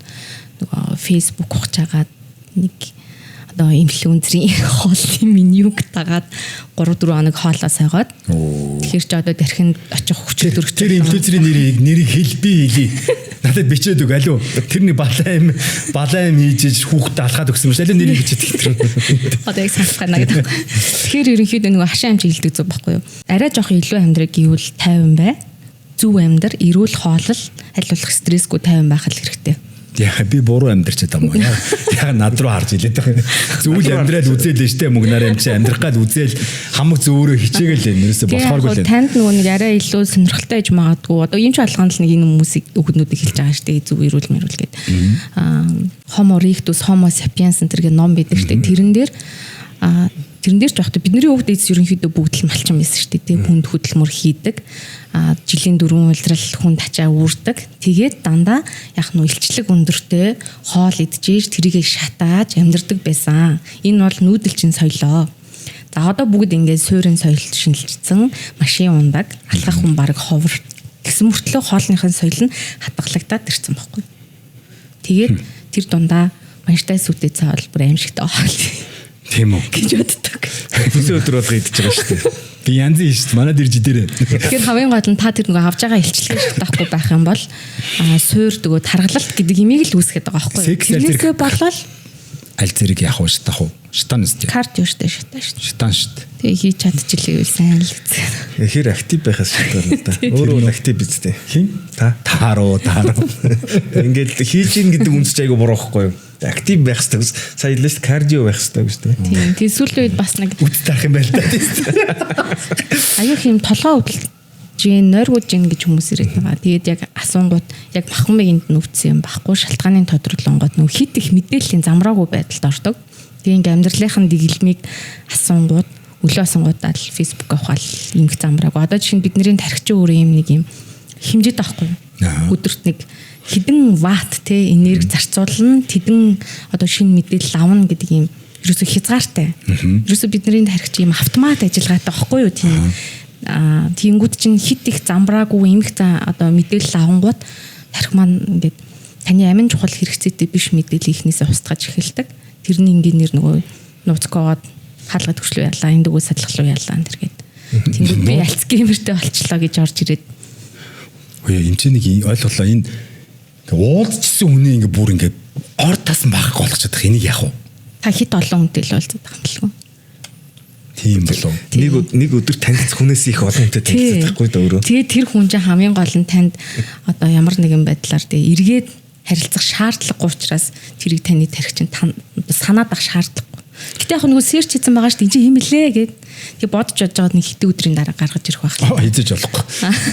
нөгөө Facebook ухаж агаад нэг одоо инфлюенсерийн хоолны менюг дагаад 3-4 хоног хоолоо сойгоод тэгэхээр чи одоо дархинд очих хүчил төрөх. Тэр инфлюенсерийн нэрийг хэл би хэлье. Надад бичээд өг алив. Тэрний балаа юм хийж хүүхдээ алхаад өгсөн юм шиг алив нэрийг бичээд тэр. Одоо яг санах гана гэдэг. Тэгэхээр ерөнхийдөө нөгөө хашаа амж хэлдэг зүг байхгүй юу? Арай жоох илүү амьдраг гэвэл 50 бай. Зөв амьдр, эрүүл хоолол, аль болох стрессгүй 50 байх л хэрэгтэй. Яа би буруу амьдрч чадаа мó. Яг над руу харж илээд байгаа. Зүйл амьдрал үзээл штэ мөгнөр юм чи амьдрах гал үзээл хамаг зөөрөө хичээгээл энэ ерөөсө болохооргүй л. Танд нөгөө нэг арай илүү сонирхолтой гэж магадгүй. Одоо ийм ч болгоно л нэг энэ хүмүүсийг өгнүүдийг хэлж байгаа штэ зөв эрүүл мэрүүл гээд. Аа Homo erectus, Homo sapiens энэ гэх ном байдаг штэ. Тэрэн дээр тэрэн дээр ч багтаа бидний өвд эзэс ерөнхийдөө бүгд л малчин байсан шүү дээ. Тэг хүнд хөдөлмөр хийдэг. А жилийн 4 улирал хүнд ачаа үүрдэг. Тэгээд дандаа яг нь илчлэг өндөртэй хоол идчихэж тэрийгэ шатааж амьдардаг байсан. Энэ бол нүүдэлчин соёлоо. За одоо бүгд ингээд суурин соёлд шинэлжсэн машин ундаг, алхах хүн баг ховор. Тэгсэн мөртлөө хоолныхын соёл нь хадгалагдаад ирсэн байхгүй. Тэгээд тэр дундаа манштай сүтээ цаавал бүр аимшигтай хоол. Тийм үү гэж боддог. Бүсээ өдөр болго идэж байгаа шүү дээ. Би янзын шүү дээ. Манад ирж идэрээ. Тэгэхээр хамгийн гол нь та тэр нөгөө авж байгаа илчлэгийг шатаахгүй байх юм бол суур дөгөө таргалалт гэдэг имийг л үүсгээд байгаа байхгүй юу? Тэрнээсээ болол аль зэрэг яах вэ? Шатах уу? Шатан үстэй. Кардио штэ шатаа штэ. Шатан штэ. Тэгээ хийж чадчихлээ гэвэл сайн л гэсэн. Хэр актив байхаас шатаа л да. Өөрөө нь актив биз дээ. Хин? Та. Тааруу. Ингээд хийж ийн гэдэг үнс ч айгу буруу байхгүй юу? Актив байх хэрэгтэй. Сая хэллээ шүү дээ, кардио байх хэрэгтэй гэж тийм. Тийм. Тэгээ сүүлийн үед бас нэг үт тарах юм байна л да. Аюух юм толгой өвдөлт жин, нойргууд жин гэж хүмүүс ирээд байгаа. Тэгээд яг асуунгууд яг махмыг энд нүвдсэн юм байхгүй шалтгааны тодорлонгод нөх хит их мэдээллийн замраагүй байдалд ордог. Тэгээ ингээм амьдралынхын дэглэмийг асуунгууд өглөө асуунгуудаа л Facebook авахал эмх замраагүй. Одоо жишээ нь бидний тархич өөрөө юм нэг юм хэмжээд байхгүй юу? Өдөрт нэг хэдэн ватт те энерги зарцуулна, тэдэн одоо шинэ мэдээлэл авна гэдэг юм ерөөсө хязгаартай. Ерөөсө бидний тархич юм автомат ажиллагаатай байхгүй юу тийм. Аа тиймгүүд чинь хит их замбраагүй эмх зан одоо мэдээлэл авангууд тарих маань ингээд таны амин чухал хэрэгцээтэй биш мэдээлэл ихнээсээ устгаж эхэлдэг. Тэрний ингээр нөгөө нууцгоод хаалга төгшлөө ялаа, энэ дэгүү садлах руу ялаа энэ төр гээд. Тэнгүүд би Альцгеймертэй болчлоо гэж орж ирээд. Үгүй энэ чинь нэг ойлголоо энэ уулзчихсан хүний ингээ бүр ингээ ор тас байхгүй болгож чадах энийг яах вэ? Та хит олон хүнтэй л уулзаад байгаа юм л гоо. Тийм болов. Нэг өдөр танилцах хүнээс их олон хүнтэй танилцахгүй да өөрөө. Тэгээ тэр хүн чинь хамгийн гол нь танд одоо ямар нэгэн байдлаар тэгээ эргээд харилцах шаардлагагүй учраас тэрийг таны тарих чинь санаад ах шаардлагагүй. Гэтэ яг нөгөө серч хийсэн байгаа шүү дээ. Энд чинь хэм блэ гэд. Тэгээ бодож бодож байгаад нэг хэдэн өдрийн дараа гаргаж ирэх байх. Хизээж болохгүй.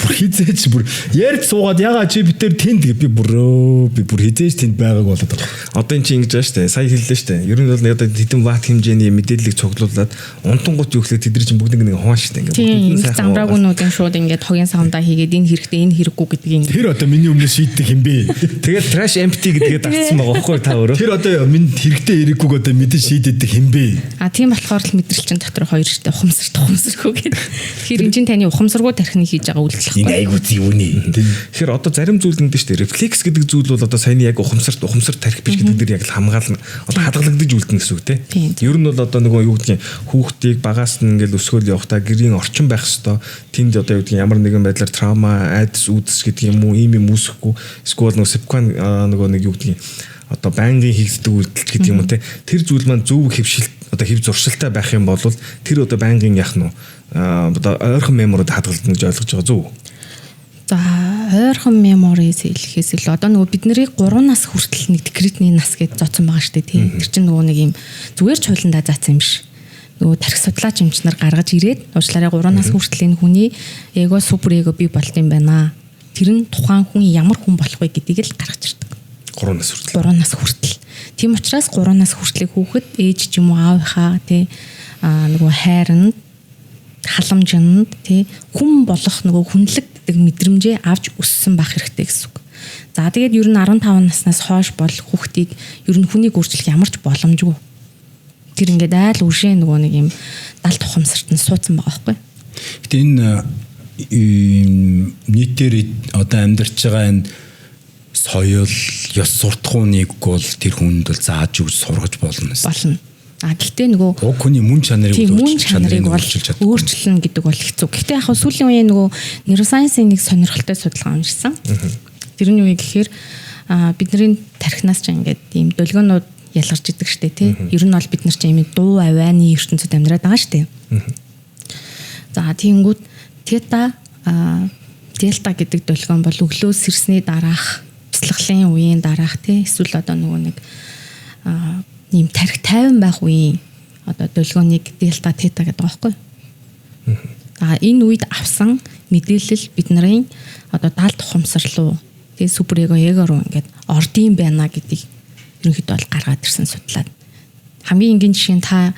Бүр хизээж бүр ярьж суугаад ягаа чи бид тэр тэнд би бүр би бүр хизээж тэнд байгааг болоод байгаа. Одоо эн чинь ингэж байгаа шүү дээ. Сая хэллээ шүү дээ. Ер нь бол одоо хэдэн ватт хэмжээний мэдээллийг цуглуулад унтангууд юу гэхлээр тэд нар чинь бүгд нэг хуан шүү дээ. Ингээд бүгд сайхан замбраагүйнүүдийн шууд ингээд хогийн савндаа хийгээд энэ хэрэгтэй энэ хэрэггүй гэдгийг тэр одоо миний өмнө шийддэг юм бэ. Тэгээд trash empty гэдгээ дагцсан байгаа байхгүй та өөрөө. Тэр одоо минь хэрэгтэй хэрэггүйг одоо мэдэн шийддэг юм бэ. А тийм болохоор л мэдрэл чинь дотор хоёр штэ ухамсарт ухамсаргүй гэдэг. Тэгэхээр энэ чинь таны ухамсаргүй тархины хийж байгаа үйлдэл байхгүй. Энэ айгуу зэвүүний. Тэгэхээр одоо зарим зүйл ингэдэж штэ рефлекс гэдэг зүйл бол одоо саяны яг ухамсарт ухамсар тарих биш гэдэг дээр яг л хамгаална. Одоо хадгалагдаж үлдэнэ гэсэн үг те. Ер нь бол одоо нөгөө юу гэдгийг хүүхдийг багаас нь ингээл өсгөөл явахдаа гэрийн орчин байх хэвээр тэнд одоо юу гэдгийг ямар нэгэн байдлаар траума, айдас, үдс гэдэг юм уу ийм юм үүсэхгүй. Эсвэл нөгөө сепкан нөгөө нэг юу гэдгийг одоо байнгын хийгддэг үйлдэл гэдэг юм уу те. Тэр зүйл маань зөв хэвшил одоо хэв зуршилтай байх юм бол тэр одоо байнгын яах нь одоо ойрхон меморид хадгалагдана гэж ойлгож байгаа зөв үү? За ойрхон мемори хэлэхээс илүү одоо нөгөө бид нарыг 3 нас хүртэл нэг декретний нас гэж зооцсон байгаа шүү дээ тий. Тэр чинь нөгөө нэг юм зүгээр ч хуулиндаа заасан юм биш. Нөгөө тархи судлаач эмч нар гаргаж ирээд уучлаарай 3 нас хүртэл энэ хүний эго супер эго бий болт юм байна. Тэр нь тухайн хүн ямар хүн болох вэ гэдгийг л гаргаж ирдэг. 3 нас хүртэл. 3 нас хүртэл. Тийм учраас 3 нас хүртлэх хүүхэд ээж ч юм уу аавынхаа тий нөгөө хайранд халамжинд тий хүн болох нөгөө хүнлэг гэдэг мэдрэмжээ авч өссөн байх хэрэгтэй гэсэн үг. За тэгээд ер нь 15 наснаас хойш бол хүүхдийг ер нь хүнийг өөрчлөх ямар ч боломжгүй. Тэр ингээд айл үшээ нөгөө нэг юм далд ухамсарт нь суудсан байгаа байхгүй. Гэтэ энэ нийтээр одоо амьдарч байгаа энэ соёл, ёс суртахууныг бол тэр хүнд бол зааж өгч сургаж болно. Болно. А гэхдээ нөгөө уг хүний мөн чанарыг бол өөрчилнө гэдэг бол хэцүү. Гэхдээ яг сүүлийн үеийн нөгөө нейросайенсийн нэг сонирхолтой судалгаа уншсан. Тэр нь юу гэхээр бидний тархинаас ч ингээд ийм долгионууд ялгарч идэг штэ тий. Ер нь бол бид нар ч ийм дуу авианы ертөнцид амьдраад байгаа штэ. За тиймгүүд тета дельта гэдэг долгион бол өглөө сэрсний дараах бяцлаглалын үеийн дараах тий эсвэл одоо нөгөө нэг ийм тарих тайван байх үеийн одоо долгионыг дельта тета гэдэг байгаа байхгүй. А энэ үед авсан мэдээлэл бид нарын одоо даалт ухамсар руу тий супер эго эго руу ингээд ордын байна гэдгийг ерөнхийдөө бол гаргаад ирсэн судлаад. Хамгийн энгийн жишээ нь та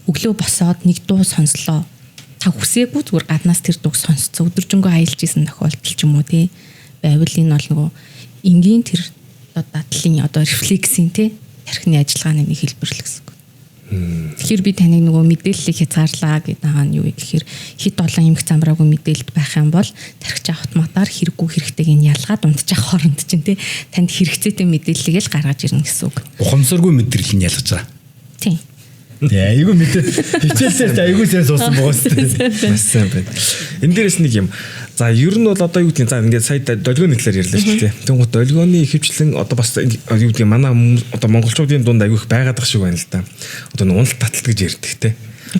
өглөө босоод нэг дуу сонслоо. Та хүсээгүй зүгээр гаднаас тэр дууг сонсцоо. Өдөржингөө аялж исэн тохиолдол ч юм уу тий байвал энэ бол нөгөө энгийн тэр одоо дадлын одоо рефлексийн тий тархины ажиллагааны нэг хэлбэр л гэсэн үг. Тэгэхээр би таныг нөгөө мэдээллийг хязгаарлаа гэдэг байгаа нь юу вэ гэхээр хит олон эмх замраагүй мэдээлэлд байх юм бол тархич автоматар хэрэггүй хэрэгтэйг нь ялгаад унтчих хооронд чинь тий танд хэрэгцээтэй мэдээллийг л гаргаж ирнэ гэсэн үг. Ухамсаргүй мэдрэл нь ялгаж байгаа. Тийм. Тэгээ айгүй мэдээ хичээлээр ч айгүй сайн суусан байгаа шүү дээ. Маш сайн байна. Энэ дээрээс нэг юм. За ер нь бол одоо юу гэдгийг за ингээд сая долгионы талаар ярьлаа шүү дээ. Тэнгуут долгионы ихэвчлэн одоо бас юу гэдгийг манай одоо монголчуудын дунд айгүй их байгаад ах шиг байна л да. Одоо нэг уналт таталт гэж ярьдаг те.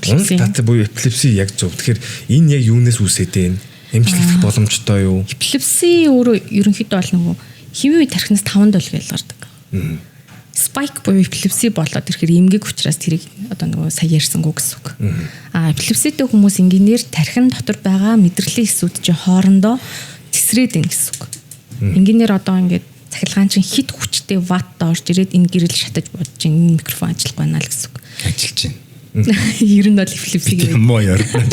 Уналт татал буюу эпилепси яг зөв. Тэгэхээр энэ яг юунаас үүсээд байна? Эмчлэгдэх боломжтой юу? Эпилепси өөрөө ерөнхийдөө бол нөгөө химийн тархинаас 5 долгион ялгардаг. Спайк буюу эпилепси болоод ирэхээр эмгэг учраас тэрийг одоо нөгөө сая ярьсангүй гэсэн үг. А эпилепситэй хүмүүс энгийнээр тархин дотор байгаа мэдрэлийн эсүүд чинь хоорондоо тесрээд байна гэсэн үг. Энгийнээр одоо ингээд цахилгаан чинь хит хүчтэй ватт орж ирээд энэ гэрэл шатаж будж энэ микрофон ажиллахгүй байна л гэсэн үг. Ажиллаж байна. Ер нь бол эпилепси гэх юм уу ярина.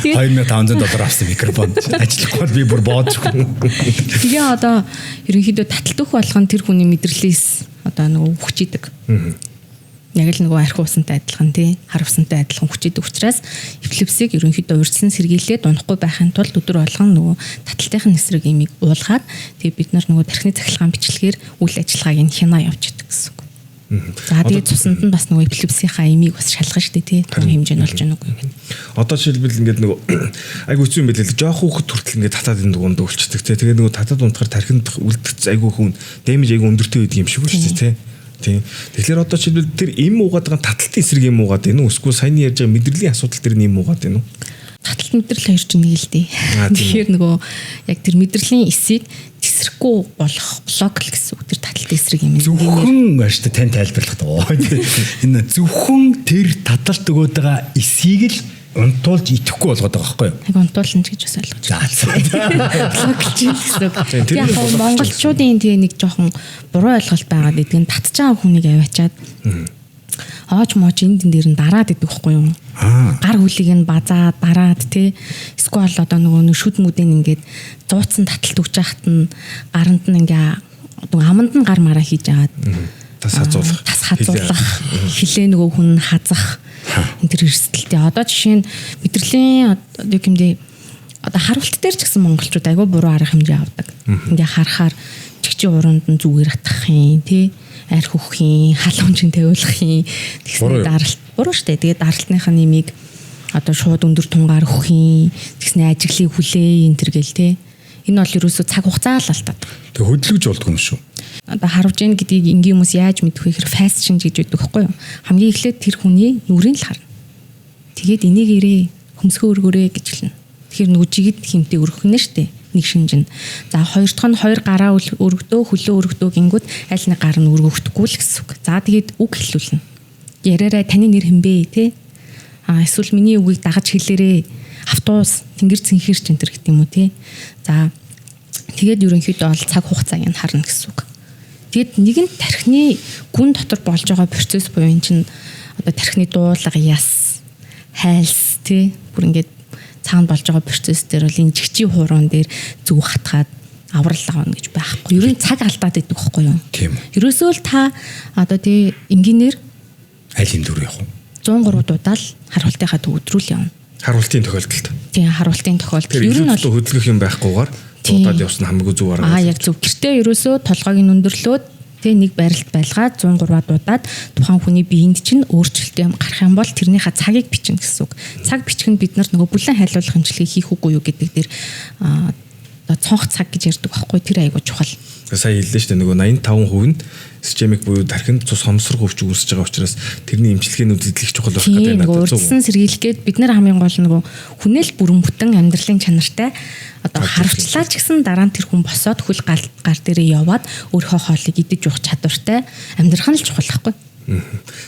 $2500 авсан микрофон ажиллахгүй бол би бүр боож. Тэгээ одоо ерөнхийдөө таталтөх болгон тэр хүний мэдрэлээс одоо нөгөө хүчийдэг. Яг л нөгөө архи усантай адилхан тий, хар усантай адилхан хүчээдэг учраас эпилепсиг ерөнхийдөө урьдчилан сэргийлээд унахгүй байхын тулд өдөр болгон нөгөө таталтын эсрэг имийг уулгаад тэгээ бид нар нөгөө тархины цахилгаан бичлэгээр үйл ажиллагааг нь хянаа явж идэг гэсэн үг. За тэгээд цуснд нь бас нөгөө эпилепсийнхаа имийг бас шалгана шүү дээ тий. Тэр хэмжээ нь болж байна уу гэх. Одоо жишээлбэл ингээд нөгөө айгу хэцүү юм байл л жоох хүүхэд хүртэл ингээд татаад энэ ундаг болчихдаг тий. Тэгээд нөгөө татаад унтахаар тархинд үлдгэц айгу хүн дэмэж айгу өндөртэй байдаг юм шиг шүү дээ тий. Тийм. Тэгэхээр одоо жишээлбэл тэр эм уугаад байгаа таталтын эсрэг эм уугаад байна уу? Эсвэл саяны ярьж байгаа мэдрэлийн асуудал тэр эм уугаад байна уу? Таталт мэдрэл хоёр чинь нэг л дээ. Тэгэхээр нөгөө яг тэр мэдрэлийн эсийг тесрэхгүй болох блок л гэсэн үг. Тэр таталт эсрэг юм. Зөвхөн ааштай тань тайлбарлах даа. Энэ зөвхөн тэр таталт өгөөд байгаа эсийг л унтуулж идэхгүй болгоод байгаа байхгүй юу? Яг унтуулна ч гэж бас ойлгож байна. Блоклж гэсэн үг. Яг монголчуудын тэгээ нэг жоохон буруу ойлголт байгаад идэг нь татж байгаа хүнийг аваачаад оож мооч энд энэ дээр нь дараад идэг байхгүй юу? Гар хүлийг нь базаад дараад тий. Эсвэл одоо нөгөө нэг шүд мүдэн ингээд зууцсан таталт өгч яхад нь гаранд нь ингээ одоо аманд нь гар мараа хийж агаад тас хазуулах. Тас хазуулах. Хилээ нөгөө хүн хазах. Энэ төр эрсдэлтэй. Одоо жишээ нь мэдрэлийн одоо юу гэмдэ одоо харуулт дээр ч гэсэн монголчууд айгүй буруу арга хэмжээ авдаг. Ингээ харахаар чигчийн уранд нь зүгээр атгах юм тий, арх өгөх юм, халуун чин тавиулах юм. Тэгснэ даралт буруу штэ. Тэгээд даралтныхаа нэмийг одоо шууд өндөр тунгаар өгөх юм. Тэгснэ ажиглыг хүлээ энэ төр гэл тий. Энэ бол ерөөсөө цаг хугацаа л алдаад. Тэг хөдөлгөж болдгүй юм шүү. Одоо харуулж гин гэдгийг энгийн хүмүүс яаж мэдэх вэ гэхээр фаст шинж гэж байдаг байхгүй юу? Хамгийн эхлээд тэр хүний нүрийг л харна. Тэгээд энийгээрээ хөмсгөө өргөөрэй гэж хэлнэ. Тэгэхээр нөгөө жигд хэмтэй өргөх нэ штэ. Нэг шинж нь. За хоёр дахь нь хоёр гараа өргөдөө хөлөө өргөдөө гингүүд аль нэг гар нь өргөгдөхгүй л гэсэн үг. За тэгээд үг хэлүүлнэ. Яриараа таны нэр хэн бэ те? А эсвэл миний үгийг дагаж хэлээрээ. Автобус, тэнгэр цэнхэр ч энэ төр гэдэг юм уу те? За тэгээд ерөнхийдөө бол цаг хугацааг нь харна гэсэн үг. Тэгээд нэгэн тархины гүн дотор болж байгаа процесс буюу энэ чинь одоо тархины дуулга, яс, хайлс тий бүр ингээд цаана болж байгаа процесс дээр бол энэ жигчийн хуурун дээр зүг хатгаад аврал авна гэж байхгүй. Ер нь цаг алдаад идэх байхгүй юу? Тийм. Ерөөсөө л та одоо тий энгийнээр аль юм дүр явах вэ? 103 дуудаал харуултынхаа өдрүүл явна. Харуултын тохиолдолд. Тийм, харуултын тохиолдолд. Ер нь бол хөдөлгөх юм байхгүйгээр дуудаад явсан хамаагүй зүг арга. Аа яг зөв. Гэртээ ерөөсөө толгойг нь өндөрлөөд тэ нэг барилт байлгаад 103-аа дуудаад тухайн хүний биеинд чинь өөрчлөлт юм гарах юм бол тэрнийхээ цагийг бичнэ гэсэн үг. Цаг бичих нь бид нар нөгөө бүлэн хайлуулах эмчилгээ хийх үгүй юу гэдэг дээр одоо цонх цаг гэж ярьдаг байхгүй, тэр айгуу чухал. Сая хэллээ шүү дээ, нөгөө 85% нь системик буюу тархинд цус хомсрох өвч үүсэж байгаа учраас тэрний эмчилгээнүүд эдлэх чухал байх гэдэг надад зөв. Урьдчилан сэргийлэх гээд бид нар хамгийн гол нөгөө хүнэл бүрэн бүтэн амьдралын чанартай одоо харавчлаа ч гэсэн дараа нь тэр хүн босоод хөл гар дээрээ яваад өөрийнхөө хоолыг идэж уух чадвартай амьдрах нь л чухал байхгүй.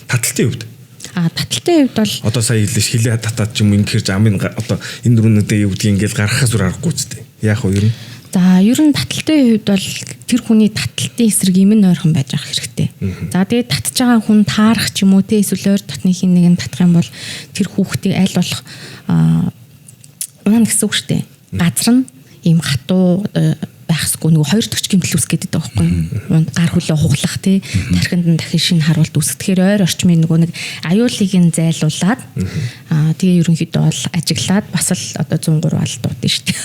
Таталтын хувьд. Таталтын хувьд бол одоо сая хэллээ ш, хилээ татаад ч юм ингэхэр замын одоо энэ дөрөвнүүдээ юу гэдгийг ингээл гаргахаас үр аргагүй зү. Яах вэ ер нь? За ер нь таталтын хувьд бол тэр хүний таталтын эсрэг юм нь ойрхон байж авах хэрэгтэй. За тэгээд татж байгаа хүн таарах ч юм уу те эсвэл ойр дотны хин нэг нь татах юм бол тэр хүүхдийг аль болох унаа гэсэн үг шүү дээ. Газар нь ийм хатуу байхсгүй нөгөө хоёр дахь гэмтэл үүсгээд байдаг байхгүй юу? Гар хөлөө хуглах тий тархинд нь дахин шинэ харуулт үүсэх. Тэгэхээр ойр орчмын нөгөө нэг аюулыг нь зайлуулад тэгээ ерөнхийдөө бол ажиглаад бас л одоо 103 алдууд нь шүү дээ.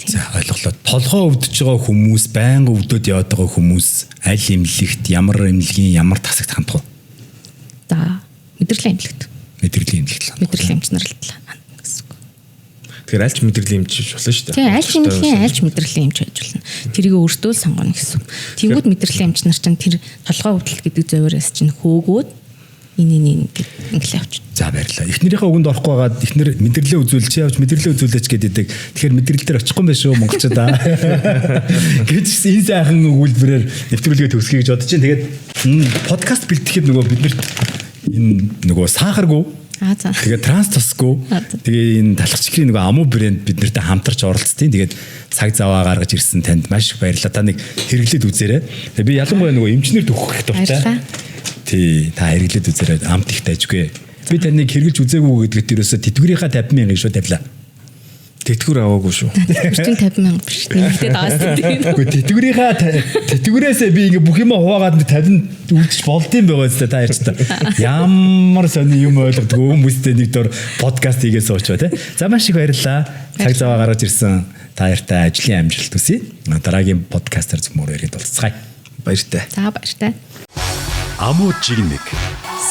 За ойлголоо. Толгоо өвдөж байгаа хүмүүс, байнга өвдөд яваад байгаа хүмүүс аль эмнэлэгт, ямар эмнэлгийн ямар тасагт хандах вэ? За мэдрэлийн эмнэлэгт. Мэдрэлийн эмнэлэгт. Мэдрэлийн эмч нар л хандна гэсэн үг. Тэгэхээр альч мэдрэлийн эмч болно шүү дээ. Тийм, альч эмнэлгийн альч мэдрэлийн эмч байж болно. Тэрийг өөртөө л сонгоно гэсэн үг. Тэнгүүд мэдрэлийн эмч нар чинь тэр толгой өвдөлт гэдэг зөвөрөөс чинь хөөгөөд энэ ингээд ингээл явчих. За баярлалаа. Эхнэрийнхээ үгэнд орохгүй байгаад эхнэр мэдрэлээ үзүүл чи явж мэдрэлээ үзүүлээч гэдэг. Тэгэхээр мэдрэл дээр очихгүй юм байна шүү монголчуудаа. Гэж энэ сайхан өгүүлбэрээр нэвтрүүлгээ төгсгөе гэж бодож чинь. Тэгээд подкаст бэлтгэхэд нөгөө биднэрт энэ нөгөө сахаргүй. Тэгээд транс тусгүй. Тэгээ энэ талхчгийн нөгөө амуу брэнд бид нартай хамтарч оролцсон. Тэгээд цаг заваа гаргаж ирсэн танд маш их баярлалаа. Та нэг хэрэглээд үзээрэй. Тэгээ би ялангуяа нөгөө эмчнэр төгөх дуртай. Тий, та хэрэглээд үзээрэй. Амт их дайжгүй. Би таныг хэрэглэж үзээгүй гэдэгт ерөөсө тэтгэврийнхаа 50,000-ыг шууд тавилаа. Тэтгэвэр аваагүй шүү. Тэтгэвэр чинь 50 мянга биш. Нэмэгдээд байгаа шүү дээ. Үгүй тэтгэврийнхаа тэтгэврээсээ би ингээ бүх юм хуваагаад 50 үлдчих болдсон байгаа зү та ярьж та. Ямар сони юм ойлгодог хүмүүстэй нэг дор подкаст хийгээ суучаа тий. За маш их баярлалаа. Цаг зав гаргаж ирсэн та нартай ажлын амжилт хүсье. Дараагийн подкастаар зөвмөр ирээд уулзцгаая. Баяртай. За баяртай. Амуу жигнэг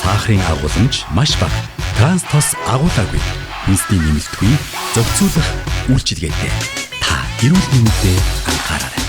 сахарын агуулмж маш бага. Транс тос агуулаагүй. Үндэсний нэмэлтгүй зохицуулах үйлчилгээтэй. Та эрүүл мэндэд анхаараарай.